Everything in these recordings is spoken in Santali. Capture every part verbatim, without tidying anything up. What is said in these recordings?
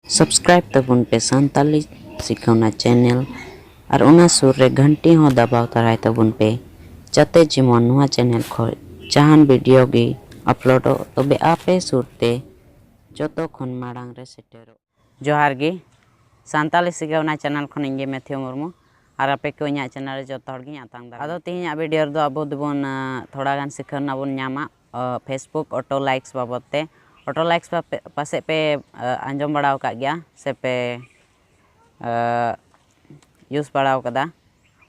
Subscribe ᱛᱟᱵᱚᱱ ᱯᱮ ᱥᱟᱱᱛᱟᱞᱤ ᱥᱤᱠᱷᱟᱹᱣᱱᱟ channel ᱟᱨ ᱚᱱᱟ ᱥᱩᱨ ᱨᱮ ᱜᱷᱟᱱᱴᱤ ᱦᱚᱸ ᱫᱟᱵᱟᱣ ᱛᱟᱨᱟᱭ ᱛᱟᱵᱚᱱ ᱯᱮ, ᱡᱟᱛᱮ ᱡᱮᱢᱚᱱ ᱱᱚᱣᱟ channel ᱠᱷᱚᱱ ᱡᱟᱦᱟᱱ video ᱜᱮ uploadᱚᱜ ᱛᱚᱵᱮ ᱟᱯᱮ ᱥᱩᱨ ᱛᱮ ᱡᱚᱛᱚ ᱠᱷᱚᱱ ᱢᱟᱲᱟᱝ ᱨᱮ ᱥᱮᱴᱮᱨᱚᱜ᱾ ᱡᱚᱦᱟᱨ ᱜᱮ, ᱥᱟᱱᱛᱟᱞᱤ ᱥᱤᱠᱷᱟᱹᱣᱱᱟ channel ᱠᱷᱚᱱ ᱤᱧ ᱜᱮ ᱢᱮᱛᱷᱤᱭᱩ ᱢᱩᱨᱢᱩ᱾ ᱟᱨ ᱟᱯᱮ ᱠᱚ ᱤᱧᱟᱹᱜ channel ᱨᱮ ᱡᱚᱛᱚ ᱦᱚᱲ ᱜᱤᱧ ᱟᱛᱟᱝ ᱫᱟ᱾ ᱟᱫᱚ ᱛᱮᱦᱮᱧᱟᱜ video ᱨᱮᱫᱚ ᱟᱵᱚ ᱫᱚᱵᱚᱱ, ᱟᱸ, ᱛᱷᱚᱲᱟ ᱜᱟᱱ ᱥᱤᱠᱷᱟᱹᱣᱱᱟ ᱵᱚᱱ ᱧᱟᱢᱟ, ᱟᱸ, Facebook auto likes ᱵᱟᱵᱚᱫ ᱛᱮ᱾ Auto likes ᱯᱟᱯᱮ-, ᱯᱟᱥᱮᱡ ᱯᱮ, ᱟᱸ, ᱟᱸᱡᱚᱢ ᱵᱟᱲᱟ ᱟᱠᱟᱫ ᱜᱮᱭᱟ ᱥᱮ ᱯᱮ, ᱟᱸ, use ᱵᱟᱲᱟ ᱟᱠᱟᱫᱟ᱾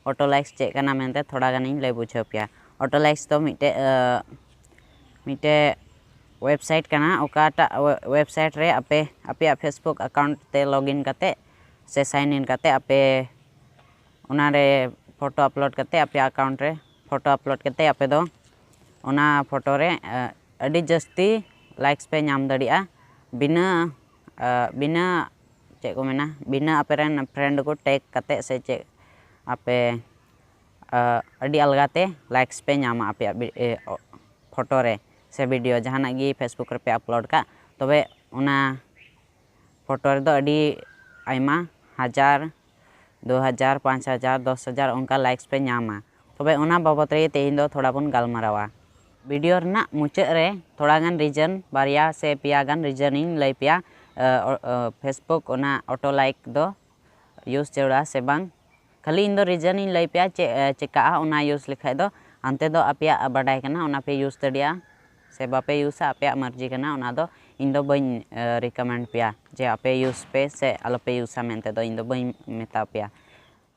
Auto likes ᱪᱮᱫ ᱠᱟᱱᱟ ᱢᱮᱱᱛᱮ ᱛᱷᱚᱲᱟ ᱜᱟᱱᱤᱧ ᱞᱟᱹᱭ ᱵᱩᱡᱷᱟᱹᱣ ᱯᱮᱭᱟ᱾ Auto likes ᱫᱚ ᱢᱤᱫᱴᱮᱡ, ᱟᱸ, ᱢᱤᱫᱴᱮᱡ website ᱠᱟᱱᱟ, ᱚᱠᱟᱴᱟᱜ we-, website ᱨᱮ ᱟᱯᱮ ᱟᱯᱮᱭᱟᱜ Facebook account ᱛᱮ login ᱠᱟᱛᱮ ᱥᱮ sign in ᱠᱟᱛᱮ ᱟᱯᱮ ᱚᱱᱟᱨᱮ photo upload ᱠᱟᱛᱮ, ᱟᱯᱮᱭᱟᱜ account ᱨᱮ photo upload ᱠᱟᱛᱮ ᱟᱯᱮ ᱫᱚ ᱚᱱᱟ photo ᱨᱮ, ᱟᱸ, ᱟᱹᱰᱤ ᱡᱟᱹᱥᱛᱤ likes ᱯᱮ ᱧᱟᱢ ᱫᱟᱲᱮᱭᱟᱜᱼᱟ, ᱵᱤᱱᱟᱹ, ᱟᱸ, ᱵᱤᱱᱟᱹ, ᱪᱮᱫ ᱠᱚ ᱢᱮᱱᱟ, ᱵᱤᱱᱟᱹ ᱟᱯᱮ ᱨᱮᱱ friend ᱠᱚ tag ᱠᱟᱛᱮ ᱥᱮ ᱪᱮᱫ, ᱟᱯᱮ, ᱟᱸ, ᱟᱹᱰᱤ ᱟᱞᱜᱟ ᱛᱮ likes ᱯᱮ ᱧᱟᱢᱟ ᱟᱯᱮᱭᱟᱜ ᱵᱤ-, ᱮ, ᱚ-, photo ᱨᱮ ᱥᱮ video ᱡᱟᱦᱟᱱᱟᱜ ᱜᱮ Facebook ᱨᱮᱯᱮ upload ᱠᱟᱜ, ᱛᱚᱵᱮ ᱚᱱᱟ photo ᱨᱮᱫᱚ ᱟᱹᱰᱤ ᱟᱭᱢᱟ ᱦᱟᱡᱟᱨ, ᱫᱩ ᱦᱟᱡᱟᱨ, ᱯᱟᱸᱪ ᱦᱟᱡᱟᱨ, ᱫᱚᱥ ᱦᱟᱡᱟᱨ ᱚᱱᱠᱟ likes ᱯᱮ ᱧᱟᱢᱟ᱾ ᱛᱚᱵᱮ ᱚᱱᱟ ᱵᱟᱵᱚᱫ ᱨᱮ ᱛᱮᱦᱮᱧ ᱫᱚ ᱛᱷᱚᱲᱟ ᱵᱚᱱ ᱜᱟᱞᱢᱟᱨᱟᱣᱟ᱾ Video ᱨᱮᱱᱟᱜ ᱢᱩᱪᱟᱹᱫ ᱨᱮ ᱛᱷᱚᱲᱟ ᱜᱟᱱ reason, ᱵᱟᱨᱭᱟ ᱥᱮ ᱯᱮᱭᱟ ᱜᱟᱱ reason ᱤᱧ ᱞᱟᱹᱭ ᱯᱮᱭᱟ, ᱮ, ᱚ, ᱚ, Facebook ᱚᱱᱟ auto like ᱫᱚ use ᱡᱟᱹᱨᱩᱲᱟ ᱥᱮ ᱵᱟᱝ᱾ ᱠᱷᱟᱹᱞᱤ ᱤᱧ ᱫᱚ reason ᱤᱧ ᱞᱟᱹᱭ ᱯᱮᱭᱟ ᱪᱮᱫ, ᱮ, ᱪᱮᱠᱟᱜᱼᱟ ᱚᱱᱟ use ᱞᱮᱠᱷᱟᱡ ᱫᱚ᱾ ᱦᱟᱱᱛᱮ ᱫᱚ ᱟᱯᱮᱭᱟᱜ ᱵᱟᱰᱟᱭ ᱠᱟᱱᱟ, ᱚᱱᱟ ᱯᱮ use ᱫᱟᱲᱮᱭᱟᱜᱼᱟ ᱥᱮ ᱵᱟᱯᱮ use ᱟ, ᱟᱯᱮᱭᱟᱜ ᱢᱟᱨᱡᱤ ᱠᱟᱱᱟ᱾ ᱚᱱᱟ ᱫᱚ ᱤᱧ ᱫᱚ ᱵᱟᱹᱧ, ᱮ, recommend ᱯᱮᱭᱟ ᱡᱮ ᱟᱯᱮ use ᱯᱮ ᱥᱮ ᱟᱞᱚᱯᱮ use ᱟ ᱢᱮᱱᱛᱮ ᱫᱚ ᱤᱧ ᱫᱚ ᱵᱟᱹᱧ ᱢᱮᱛᱟ ᱯᱮᱭᱟ᱾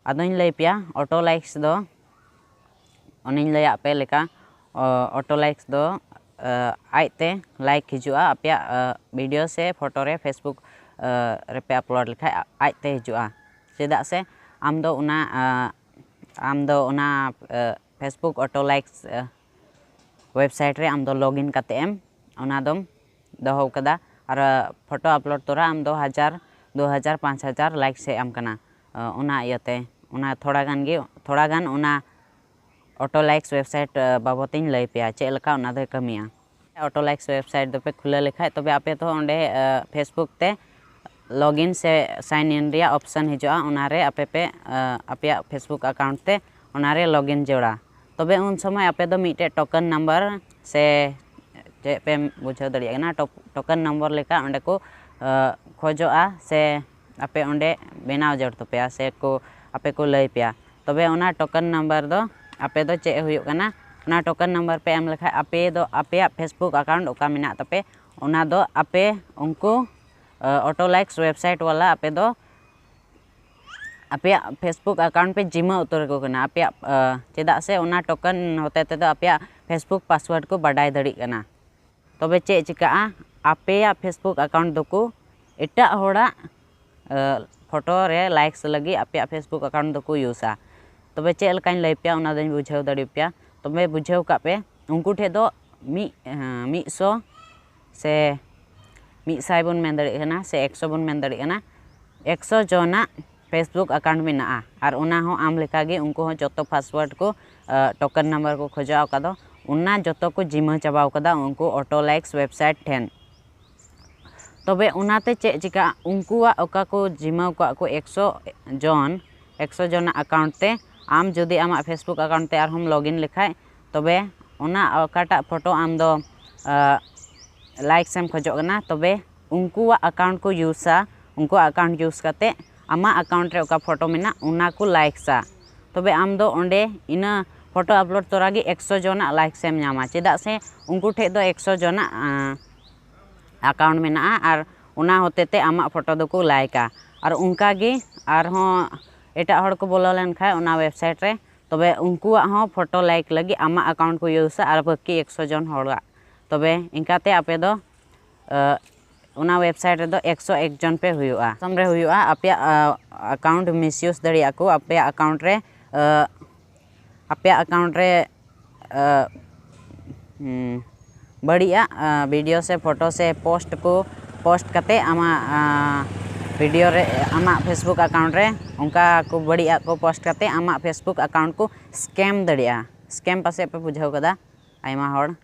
ᱟᱫᱚᱧ ᱞᱟᱹᱭ ᱯᱮᱭᱟ auto likes ᱫᱚ, ᱚᱱᱮᱧ ᱞᱟᱹᱭᱟᱫ ᱯᱮ ᱞᱮᱠᱟ, ᱚ, auto likes ᱫᱚ, ᱮ, ᱟᱡᱛᱮ like ᱦᱤᱡᱩᱜᱼᱟ ᱟᱯᱮᱭᱟᱜ, ᱮ, video ᱥᱮ photo ᱨᱮ, Facebook, ᱮ, ᱨᱮᱯᱮ upload ᱞᱮᱠᱷᱟᱡ ᱟ-, ᱟᱡᱛᱮ ᱦᱤᱡᱩᱜᱼᱟ᱾ ᱪᱮᱫᱟᱜ ᱥᱮ ᱟᱢ ᱫᱚ ᱚᱱᱟ, ᱮ, ᱟᱢ ᱫᱚ ᱚᱱᱟ, ᱮ, Facebook auto likes, ᱮ, website ᱨᱮ ᱟᱢ ᱫᱚ login ᱠᱟᱛᱮ ᱮᱢ ᱚᱱᱟ ᱫᱚᱢ ᱫᱚᱦᱚ ᱠᱟᱫᱟ᱾ ᱟᱨ photo upload ᱛᱚᱨᱟ ᱟᱢ ᱫᱚ ᱦᱟᱡᱟᱨ, ᱫᱩ ᱦᱟᱡᱟᱨ, ᱯᱟᱸᱪ ᱦᱟᱡᱟᱨ likes ᱦᱮᱡ ᱟᱢ ᱠᱟᱱᱟ᱾ ᱚᱱᱟ ᱤᱭᱟᱹᱛᱮ ᱚᱱᱟ ᱛᱷᱚᱲᱟ ᱜᱟᱱ ᱜᱮ, ᱛᱷᱚᱲᱟ ᱜᱟᱱ ᱚᱱᱟ auto likes website ᱵᱟᱵᱚᱛᱤᱧ ᱞᱟᱹᱭ ᱯᱮᱭᱟ, ᱪᱮᱫ ᱞᱮᱠᱟ ᱚᱱᱟ ᱫᱚᱭ ᱠᱟᱹᱢᱤᱭᱟ᱾ Auto likes website ᱫᱚᱯᱮ ᱠᱷᱩᱞᱟᱹᱣ ᱞᱮᱠᱷᱟᱡ, ᱛᱚᱵᱮ ᱟᱯᱮ ᱫᱚ ᱚᱸᱰᱮ, ᱮ, Facebook ᱛᱮ login ᱥᱮ sign in ᱨᱮᱭᱟᱜ option ᱦᱤᱡᱩᱜᱼᱟ, ᱚᱱᱟᱨᱮ ᱟᱯᱮ ᱯᱮ ᱟᱯᱮᱭᱟᱜ Facebook account ᱛᱮ ᱚᱱᱟᱨᱮ login ᱡᱚᱲᱟ᱾ ᱛᱚᱵᱮ ᱩᱱ ᱥᱚᱢᱚᱭ ᱟᱯᱮ ᱫᱚ ᱢᱤᱫᱴᱮᱡ token number ᱥᱮ ᱪᱮᱫ ᱯᱮ ᱵᱩᱡᱷᱟᱹᱣ ᱫᱟᱲᱮᱭᱟᱜ ᱠᱟᱱᱟ, token number ᱞᱮᱠᱟ ᱚᱸᱰᱮ ᱠᱚ ᱠᱷᱚᱡᱚᱜᱼᱟ ᱥᱮ ᱟᱯᱮ ᱚᱸᱰᱮ ᱵᱮᱱᱟᱣ ᱡᱟᱹᱨᱩᱲ ᱛᱟᱯᱮᱭᱟ ᱥᱮ ᱠᱚ ᱟᱯᱮ ᱠᱚ ᱞᱟᱹᱭ ᱯᱮᱭᱟ᱾ ᱛᱚᱵᱮ ᱚᱱᱟ token number ᱫᱚ ᱟᱯᱮ ᱫᱚ ᱪᱮᱫ ᱦᱩᱭᱩᱜ ᱠᱟᱱᱟ, ᱚᱱᱟ token number ᱯᱮ ᱮᱢ ᱞᱮᱠᱷᱟᱡ ᱟᱯᱮ ᱫᱚ ᱟᱯᱮᱭᱟᱜ Facebook account ᱚᱠᱟ ᱢᱮᱱᱟᱜ ᱛᱟᱯᱮ, ᱚᱱᱟ ᱫᱚ ᱟᱯᱮ ᱩᱱᱠᱩ Autolikes website ᱵᱟᱞᱟ ᱟᱯᱮ ᱫᱚ ᱟᱯᱮᱭᱟᱜ Facebook account ᱯᱮ ᱡᱤᱢᱟᱹ ᱩᱛᱟᱹᱨ ᱟᱠᱚ ᱠᱟᱱᱟ ᱟᱯᱮᱭᱟᱜ, ᱪᱮᱫᱟᱜ ᱥᱮ ᱚᱱᱟ token ᱦᱚᱛᱮ ᱛᱮᱫᱚ ᱟᱯᱮᱭᱟᱜ Facebook password ᱠᱚ ᱵᱟᱰᱟᱭ ᱫᱟᱲᱮᱭᱟᱜ ᱠᱟᱱᱟ᱾ ᱛᱚᱵᱮ ᱪᱮᱫ ᱪᱤᱠᱟᱹᱜᱼᱟ, ᱟᱯᱮᱭᱟᱜ Facebook account ᱫᱚᱠᱚ ᱮᱴᱟᱜ ᱦᱚᱲᱟᱜ ᱯᱷᱳᱴᱳ ᱨᱮ likes ᱞᱟᱹᱜᱤᱫ ᱟᱯᱮᱭᱟᱜ Facebook account ᱫᱚᱠᱚ ᱤᱭᱩᱡᱟ᱾ ᱛᱚᱵᱮ ᱪᱮᱫ ᱞᱮᱠᱟᱧ ᱞᱟᱹᱭ ᱯᱮᱭᱟ, ᱚᱱᱟ ᱫᱚᱧ ᱵᱩᱡᱷᱟᱹᱣ ᱫᱟᱲᱮ ᱯᱮᱭᱟ᱾ ᱛᱚᱵᱮ ᱵᱩᱡᱷᱟᱹᱣ ᱠᱟᱜ ᱯᱮ, ᱩᱱᱠᱩ ᱴᱷᱮᱡ ᱫᱚ ᱢᱤᱫ ᱢᱤᱫ ᱥᱚ ᱥᱮ ᱢᱤᱫ ᱥᱟᱭ ᱵᱚᱱ ᱢᱮᱱ ᱫᱟᱲᱮᱭᱟᱜ ᱠᱟᱱᱟ ᱥᱮ ᱮᱠᱥᱚ ᱵᱚᱱ ᱢᱮᱱ ᱫᱟᱲᱮᱭᱟᱜ ᱠᱟᱱᱟ, ᱮᱠᱥᱚ ᱡᱚᱱᱟᱜ Facebook account ᱢᱮᱱᱟᱜᱼᱟ᱾ ᱟᱨ ᱚᱱᱟ ᱦᱚᱸ ᱟᱢ ᱞᱮᱠᱟᱜᱮ ᱩᱱᱠᱩ ᱦᱚᱸ ᱡᱚᱛᱚ password ᱠᱚ, token number ᱠᱚ ᱠᱷᱚᱡᱚᱜᱼᱟ, ᱚᱠᱟ ᱫᱚ ᱚᱱᱟ ᱡᱚᱛᱚ ᱠᱚ ᱡᱤᱢᱟᱹ ᱪᱟᱵᱟᱣ ᱠᱟᱫᱟ ᱩᱱᱠᱩ Autolikes website ᱴᱷᱮᱱ᱾ ᱛᱚᱵᱮ ᱚᱱᱟᱛᱮ ᱪᱮᱫ ᱪᱤᱠᱟᱹᱜᱼᱟ, ᱩᱱᱠᱩᱣᱟᱜ ᱚᱠᱟ ᱠᱚ ᱡᱤᱢᱟᱹ ᱠᱟᱜ ᱠᱚ ᱮᱠᱥᱚ ᱡᱚᱱ, ᱮᱠᱥᱚ ᱡᱚᱱᱟᱜ account ᱛᱮ ᱟᱢ ᱡᱩᱫᱤ ᱟᱢᱟᱜ Facebook account ᱛᱮ ᱟᱨᱦᱚᱸᱢ login ᱞᱮᱠᱷᱟᱡ, ᱛᱚᱵᱮ ᱚᱱᱟ ᱚᱠᱟᱴᱟᱜ ᱯᱷᱳᱴᱳ ᱟᱢ ᱫᱚ likes ᱮᱢ ᱠᱷᱚᱡᱚᱜ ᱠᱟᱱᱟ, ᱛᱚᱵᱮ ᱩᱱᱠᱩᱣᱟᱜ account ᱠᱚ ᱤᱭᱩᱡᱟ, ᱩᱱᱠᱩᱣᱟᱜ account use ᱠᱟᱛᱮ ᱟᱢᱟᱜ account ᱨᱮ ᱚᱠᱟ ᱯᱷᱳᱴᱳ ᱢᱮᱱᱟᱜ ᱚᱱᱟ ᱠᱚ likes ᱟ᱾ ᱛᱚᱵᱮ ᱟᱢ ᱫᱚ ᱚᱸᱰᱮ ᱤᱱᱟᱹ ᱯᱷᱳᱴᱳ upload ᱛᱚᱨᱟ ᱜᱮ ᱮᱠᱥᱚ ᱡᱚᱱᱟᱜ likes ᱮᱢ ᱧᱟᱢᱟ, ᱪᱮᱫᱟᱜ ᱥᱮ ᱩᱱᱠᱩ ᱴᱷᱮᱡ ᱫᱚ ᱮᱠᱥᱚ ᱡᱚᱱᱟᱜ account ᱢᱮᱱᱟᱜᱼᱟ ᱟᱨ ᱚᱱᱟ ᱦᱚᱛᱮ ᱛᱮ ᱟᱢᱟᱜ ᱯᱷᱳᱴᱳ ᱫᱚᱠᱚ like ᱟ᱾ ᱟᱨ ᱚᱱᱠᱟ ᱜᱮ ᱟᱨᱦᱚᱸ ᱮᱴᱟᱜ ᱦᱚᱲ ᱠᱚ ᱵᱚᱞᱚ ᱞᱮᱱ ᱠᱷᱟᱡ ᱚᱱᱟ website ᱨᱮ, ᱛᱚᱵᱮ ᱩᱱᱠᱩᱣᱟᱜ ᱦᱚᱸ ᱯᱷᱳᱴᱳ like ᱞᱟᱹᱜᱤᱫ ᱟᱢᱟᱜ account ᱠᱚ ᱤᱭᱩᱡᱟ ᱟᱨ ᱵᱟᱹᱠᱤ ᱮᱠᱥᱚ ᱡᱚᱱ ᱦᱚᱲᱟᱜ᱾ ᱛᱚᱵᱮ ᱤᱱᱠᱟᱛᱮ ᱟᱯᱮ ᱫᱚ ᱚᱱᱟ website ᱨᱮᱫᱚ ᱮᱠᱥᱚ ᱮᱠ ᱡᱚᱱ ᱯᱮ ᱦᱩᱭᱩᱜᱼᱟ᱾ ᱫᱤᱥᱚᱢ ᱨᱮ ᱦᱩᱭᱩᱜᱼᱟ, ᱟᱯᱮᱭᱟᱜ account misuse ᱫᱟᱲᱮᱭᱟᱜᱼᱟ ᱠᱚ, ᱟᱯᱮᱭᱟᱜ account ᱨᱮ ᱟᱯᱮᱭᱟᱜ account ᱨᱮ ᱵᱟᱹᱲᱤᱡᱟᱜ video ᱥᱮ ᱯᱷᱳᱴᱳ ᱥᱮ post ᱠᱚ post ᱠᱟᱛᱮ ᱟᱢᱟᱜ video ᱨᱮ, ᱟᱢᱟᱜ Facebook account ᱨᱮ ᱚᱱᱠᱟ ᱠᱚ ᱵᱟᱹᱲᱤᱡᱟᱜ ᱠᱚ post ᱠᱟᱛᱮ ᱟᱢᱟᱜ Facebook account ᱠᱚ scam ᱫᱟᱲᱮᱭᱟᱜᱼᱟ᱾ Scam ᱯᱟᱥᱮᱡ ᱯᱮ ᱵᱩᱡᱷᱟᱹᱣ ᱠᱟᱫᱟ ᱟᱭᱢᱟ ᱦᱚᱲ᱾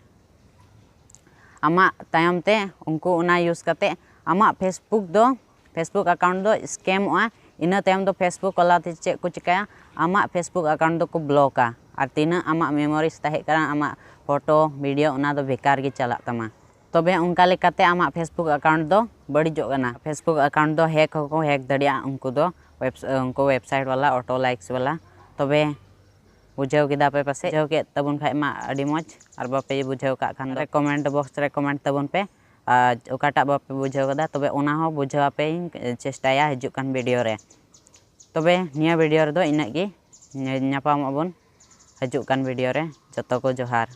ᱟᱢᱟᱜ ᱛᱟᱭᱚᱢ ᱛᱮ ᱩᱱᱠᱩ ᱚᱱᱟ use ᱠᱟᱛᱮ ᱟᱢᱟᱜ Facebook ᱫᱚ Facebook account ᱫᱚ scamᱚᱜᱼᱟ᱾ ᱤᱱᱟᱹ ᱛᱟᱭᱚᱢ ᱫᱚ Facebook ᱵᱟᱞᱟ ᱛᱮ ᱪᱮᱫ ᱠᱚ ᱪᱤᱠᱟᱹᱭᱟ, ᱟᱢᱟᱜ Facebook account ᱫᱚᱠᱚ blockᱟ ᱟᱨ ᱛᱤᱱᱟᱹᱜ ᱟᱢᱟᱜ memories ᱛᱟᱦᱮᱸ ᱠᱟᱱᱟ, ᱟᱢᱟᱜ photo, video, ᱚᱱᱟ ᱫᱚ ᱵᱮᱠᱟᱨ ᱜᱮ ᱪᱟᱞᱟᱜ ᱛᱟᱢᱟ᱾ ᱛᱚᱵᱮ ᱚᱱᱠᱟ ᱞᱮᱠᱟᱛᱮ ᱟᱢᱟᱜ Facebook account ᱫᱚ ᱵᱟᱹᱲᱤᱡᱚᱜ ᱠᱟᱱᱟ᱾ Facebook account ᱫᱚ hack ᱦᱚᱸᱠᱚ hack ᱫᱟᱲᱮᱭᱟᱜᱼᱟ ᱩᱱᱠᱩ ᱫᱚ, ᱩᱱᱠᱩ website ᱵᱟᱞᱟ, auto likes ᱵᱟᱞᱟ᱾ ᱛᱚᱵᱮ ᱵᱩᱡᱷᱟᱹᱣ ᱠᱮᱫᱟ ᱯᱮ ᱯᱟᱥᱮᱡ? ᱵᱩᱡᱷᱟᱹᱣ ᱠᱮᱫ ᱛᱟᱵᱚᱱ ᱠᱷᱟᱡ ᱢᱟ ᱟᱹᱰᱤ ᱢᱚᱡᱽ, ᱟᱨ ᱵᱟᱯᱮ ᱵᱩᱡᱷᱟᱹᱣ ᱠᱟᱜ ᱠᱷᱟᱱ ᱫᱚ comment box ᱨᱮ comment ᱛᱟᱵᱚᱱ ᱯᱮ᱾ ᱟᱨ ᱚᱠᱟᱴᱟᱜ ᱵᱟᱯᱮ ᱵᱩᱡᱷᱟᱹᱣ ᱠᱟᱫᱟ, ᱛᱚᱵᱮ ᱚᱱᱟ ᱦᱚᱸ ᱵᱩᱡᱷᱟᱹᱣ ᱟᱯᱮᱭᱟᱹᱧ ᱪᱮᱥᱴᱟᱭᱟ ᱦᱤᱡᱩᱜ ᱠᱟᱱ video ᱨᱮ᱾ ᱛᱚᱵᱮ ᱱᱤᱭᱟᱹ video ᱨᱮᱫᱚ ᱤᱱᱟᱹᱜ ᱜᱮ᱾ ᱧᱟᱯᱟᱢᱚᱜ ᱟᱵᱚᱱ ᱦᱤᱡᱩᱜ ᱠᱟᱱ video ᱨᱮ᱾ ᱡᱚᱛᱚ ᱠᱚ ᱡᱚᱦᱟᱨ᱾